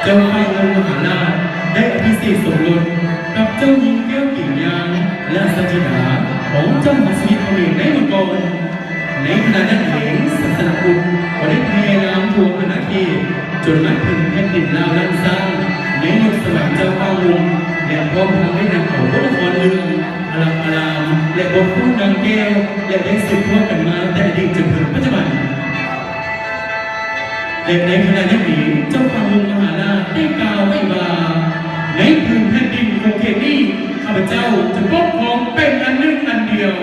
ເຈົ້າຟ້າວງຸ່ມມະຫາລາດ ໄດ້ອະພິເສກສົມລົດກັບເຈົ້າຍິງແກ້ວກິ່ງຍາງ ລາຊະທິດາຂອງເຈົ້າມະຫາເສດຖີຂອງເຂມໃນເມື່ອກ່ອນ. ໃນຂະນະນັ້ນເອງ ສາສະນະພຸດກໍໄດ້ແຜ່ລາມທົ່ວອານາເຂດ ຈົນມາເຖິງແຜ່ນດິນລາວລ້ານຊ້າງ ໃນຍຸກສະໄໝເຈົ້າຟ້າວງຸ່ມ ແລະ ພ້ອມທັງໄດ້ນຳເອົາບົດລະຄອນເລື່ອງອາລັກອາລາມ ແລະ ບົດຟ້ອນນາງແກ້ວ ແລະ ໄດ້ສືບທອດກັນມາແຕ່ອະດີດຈົນເຖິງປັດຈຸບັນ. ແລະ ໃນຂະນະນັ້ນເອງ ເຈົ້າຟ້າວງຸ່ມມະຫາລາດໄດ້ກ່າວໄວ້ວ່າ ໃນຜືນແຜ່ນດິນຂົງເຂມນີ້ ຂ້າພະເຈົ້າຈະປົກຄອງເປັນອັນໜຶ່ງອັນດຽວ.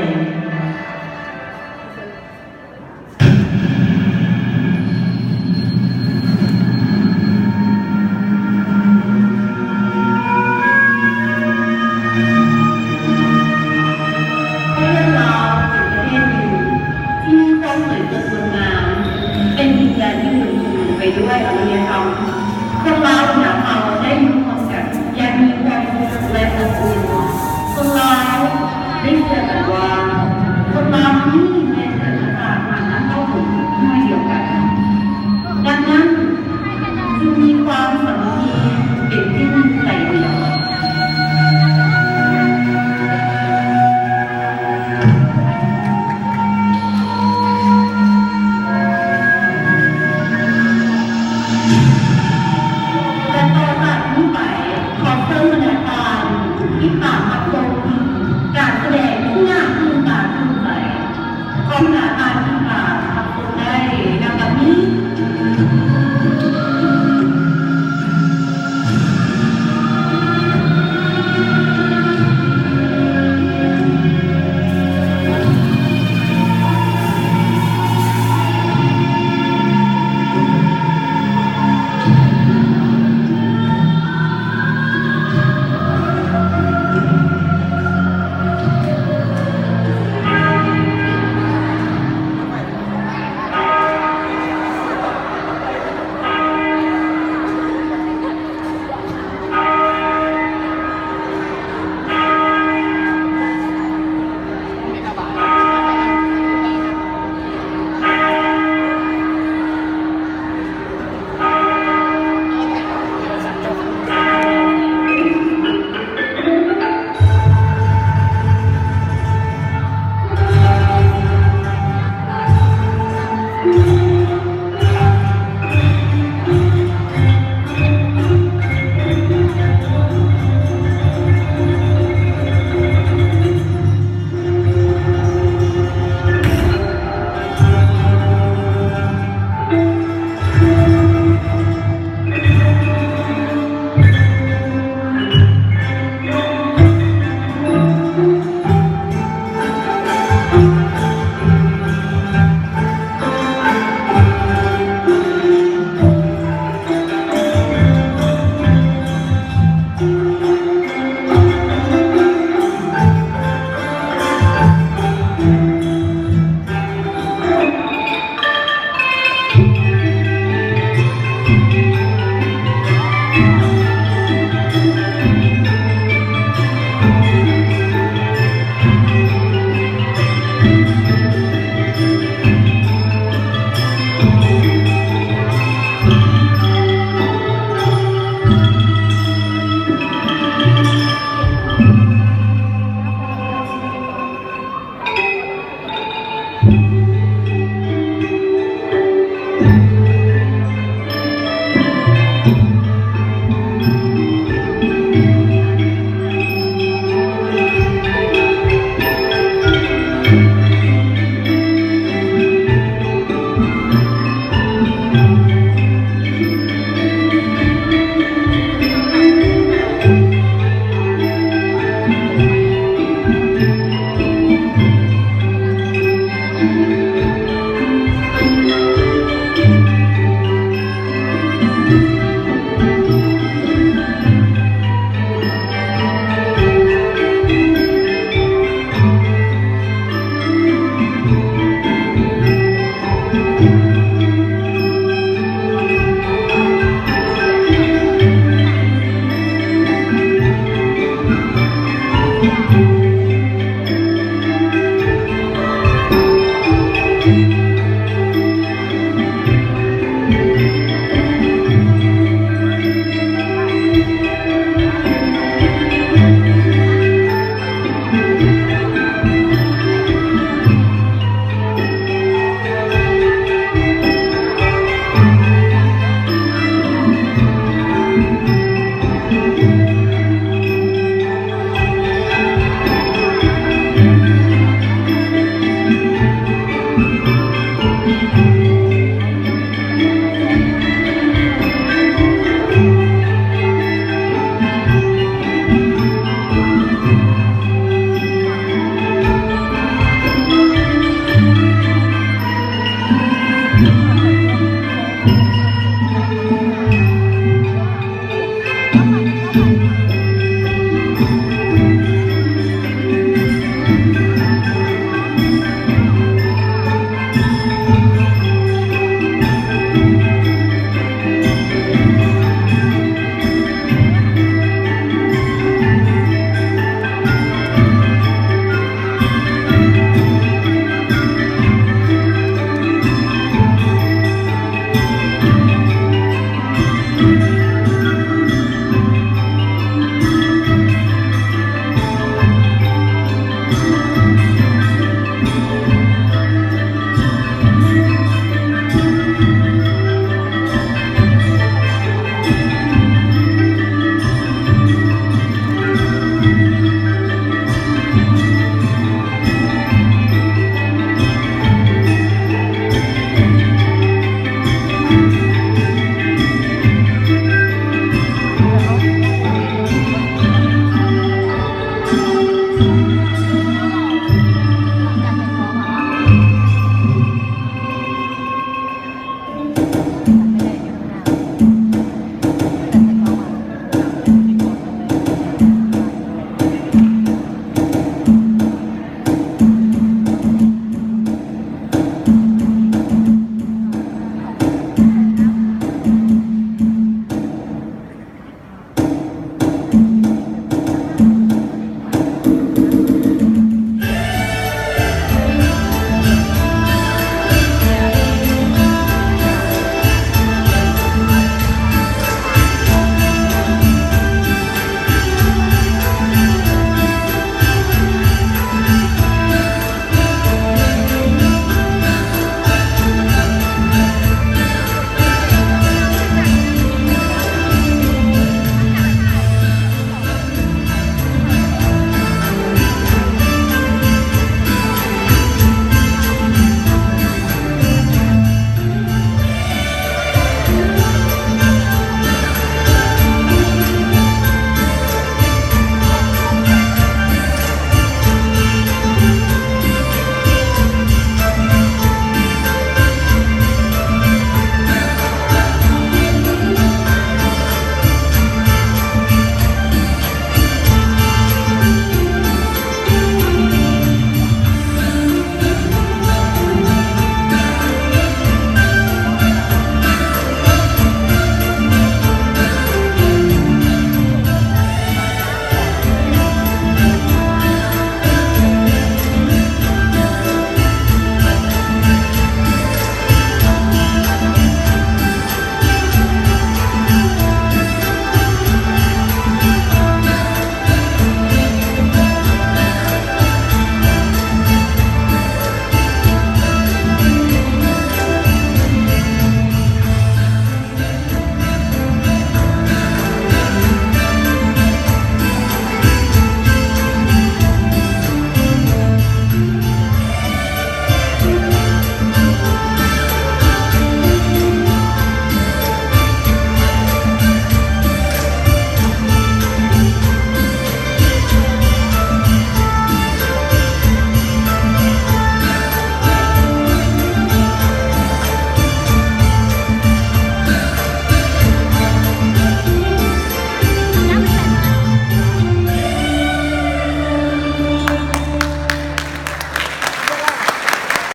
ເລື່ອງລາວເປັນປະເທດໜຶ່ງທີ່ມີຄວາມສວຍສົດງົດງາມ ເປັນດິນແດນທີ່ອຸດົມສົມບູນໄປດ້ວຍອາລິຍະທຳ. ຄົນລາວຂອງເຮົາໄດ້ມີຄວາມແຊບ ແລະ ມີຄວາມສຸກ ແລະ ອົບອຸ່ນ. ຄົນລາວໄດ້ເຊື່ອກັນວ່າ ຄົນລາວມີ